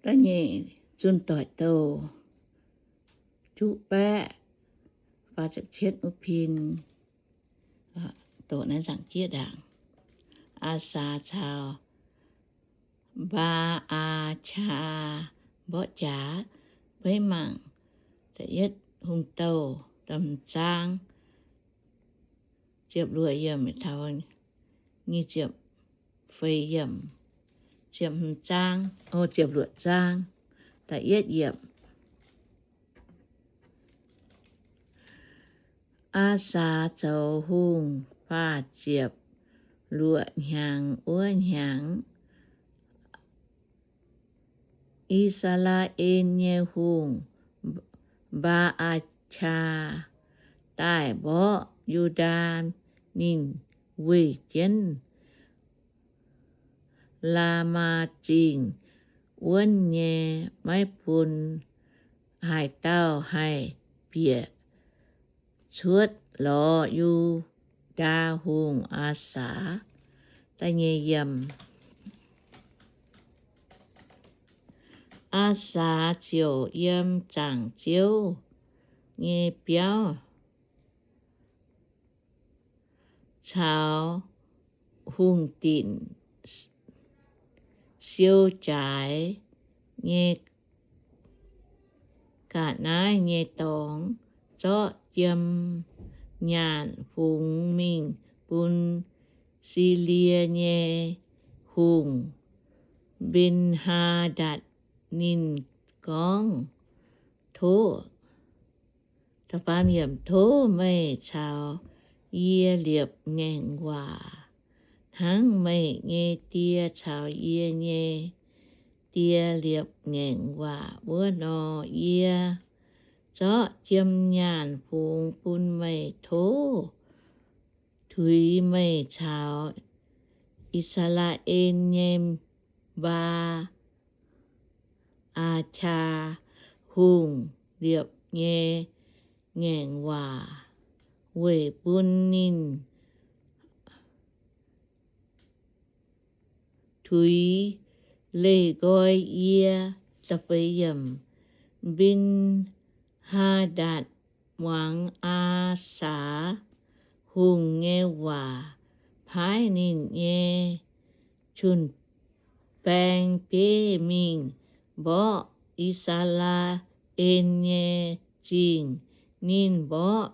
Da'nyeic zunh doic douh juqv baeqv faah ziepc cietv wuov pin, doqc naaiv nzaangc jieqv ndaangc. Aa^saa caux Mbaa^aa^qaa mborqv jaax, beiv mangc da'yietv hungh douh da'hmz zaang, ziepc luoqc yiemc taux nyic ziepc feix yiemc, ziepc hmz zaang, o, ziepc luoqc zaang, da'yietv yiemc. Aa^saa zoux hungh faah ziepc luoqc hnyangx wuov hnyangx, I^saa^laa^en nyei hungh, Mbaa^aa^qaa, daaih mborqv Yu^ndaa. Ninh weih jienv Laamaa Zingh wuonv nyei, maiv bun haaix dauh haih bieqc cuotv lorz Yu^ndaa Hungh, Aa^saa. Aa^saa ziouc yiem zaangc Ziouv nyei biauv caux hungh dinc siou jaaix nyei ga'naaiv nyei dorngx, zorqv jiem nyaanh fungx mingh bun Silie nyei hungh, Mben^haa^ndatc. Ninh gorngv, Tov Tov meih caux yie liepc ngaengc waac, hnangv meih nyei die caux yie nyei die liepc ngaengc waac wuov nor. Yie zorqv jiem nyaanh fungx bun meih. Tov tuix meih caux I^saa^laa^en nyei Mbaa^aa^qaa Hungh liepc nyei ngaengc waac, weic bun ninh tuix leih nqoi yie. Mben^haa^ndatc muangx Aa^saa Hungh nyei waac, paaiv ninh nyei jun-baeng bieiv mingh mborqv I^saa^laa^en nyei zingh. Ninh mborqv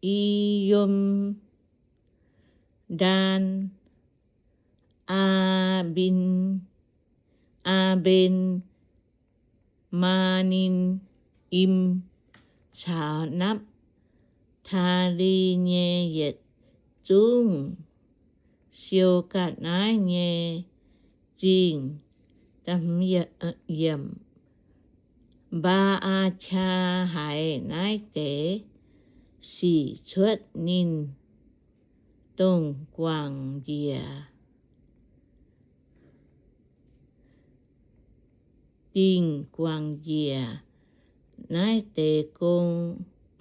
I^yom^ndaan, Aa^mbin, Aa^mben, Maa^nin^im caux Napv^taa^li nyei yietc zungv siou ga'naaiv nyei zingh. Mbaa^aa^qaa haiz naaiv deix sic cuotv, ninh dongh guangc njiec, dingh guangc njiec naaiv deix gong,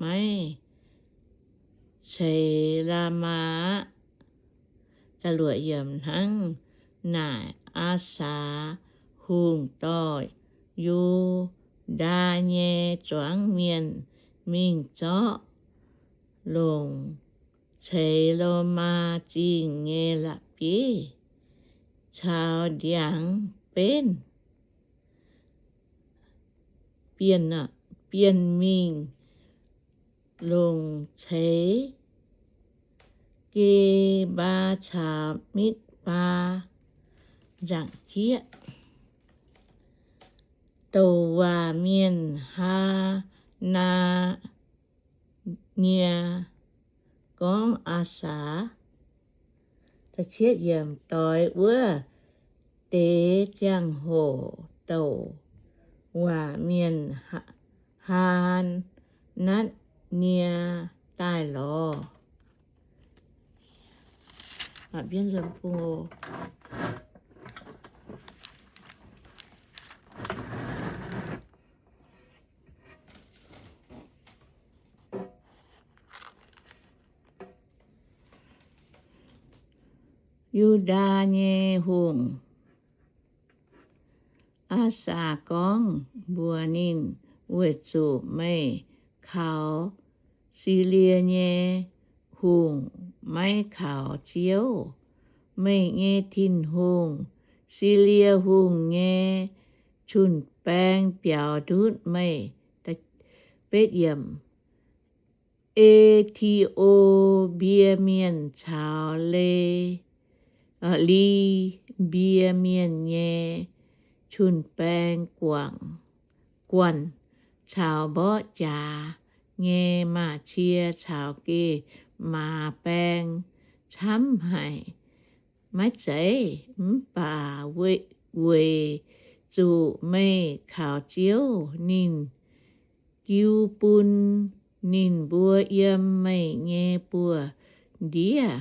maiv ceix Laamaa aqv. Hnangv naaic, Aa^saa Hungh dorh Yu^ndaa nyei zuangx mienh mingh zorqv longc ceix Lomaa Zingh nyei la'bieiv caux ndiangx-benv bienh mingh longc ceix Ge^mbaa caux Mitv^baa. Nzaangc jieqv, douc waac mienh, Haa^naa^nie, gorngv Aa^saa. Doix wuov deix ziangh hoc douc waac mienh, Haa^naa^nie, daaih lorz. Yu^ndaa nyei hungh, Aasaa gorngv mbuox ninh, Weic zuqc meih kaux Silie nyei hungh maiv kaux Ziouv, meih nyei Tin-Hungh. Silie hungh nyei jun-baeng biaux ndutv meih. E^ti^o^mbie Mienh caux Le, Li^mbie Mienh nyei jun-baeng guangc, guanh caux mborqv jaax nyei maaz-cie caux geh maaz baeng camv haic. Maiv zeiz, mv baac weic zuqc meih kaux Ziouv, ninh jiu bun ninh mbuo yiem meih nyei buoz-ndiev.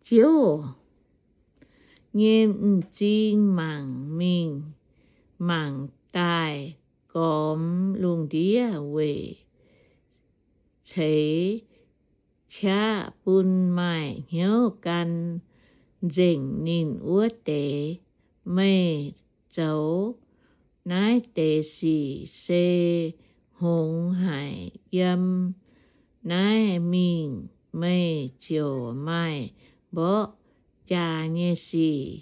Ziouv nyei m'zing mangc mingh mangc daaih gormx lungh ndiev weic ceix qaqv bun maaih hnyouv gan nzengc ninh wuov deix. Meih zoux naaiv deix sic se hngongx haic. Yiem naaiv mingh meih ziouc maaih mborqv jaax nyei sic.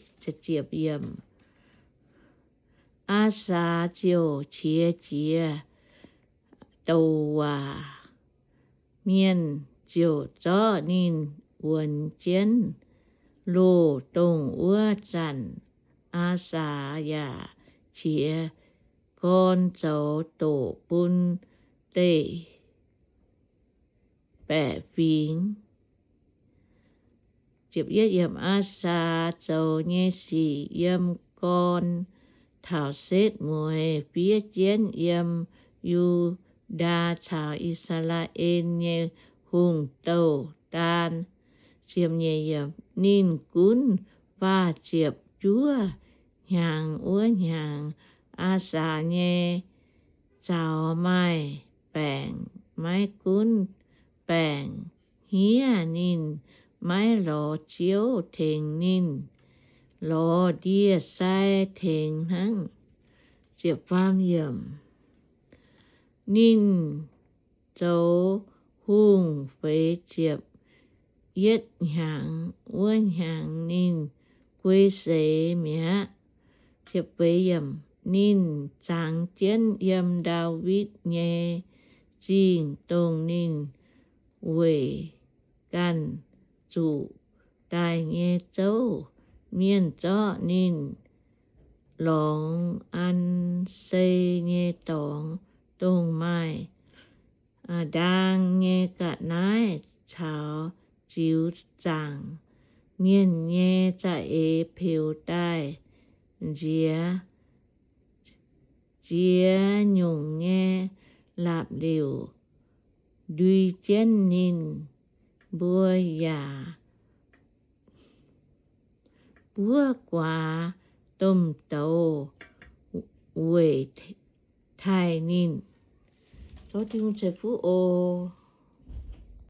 Aasaa ziouc qiex jiez douc waac. Mienh ziouc zorqv ninh wuonx jienv loh dongh wuov zanc. Aasaa yaac qiex gorn zoux doqc bun deic-baeqc fingx. Aasaa zoux nyei sic yiem gorn taux setv mueiz fiev jienv yiem Yu^ndaa caux I^saa^laa^en nyei hungh douh daan. Ninh gunv faah ziepc juov hnyangx. Wuov hnyangx Aasaa nyei zaux maaih baengc, maiv gunv baengc hniev ninh maiv lorz Ziouv tengx ninh, lorz ndie-sai tengx hnangv. Ninh zoux hungh feix ziepc yietv hnyangx. Wuov hnyangx ninh guei seix mi'aqv. Ninh zangx jienv yiem Ndaawitv nyei Zingh, dongh ninh weic ganh zuqc daaih nyei zouv. Mienh zorqv ninh lorngx an sei nyei dorngx, dongh maaih ndaang nyei ga'naaiv caux ziux zaangc mienh nyei za'eix peux daaih nziex ziex nyungc nyei la'biouv ndui jienv ninh mbuo yaac buov guaax domh douz weic taaih ninh. Zorqv Tin-Hungh ceix fuqv oc.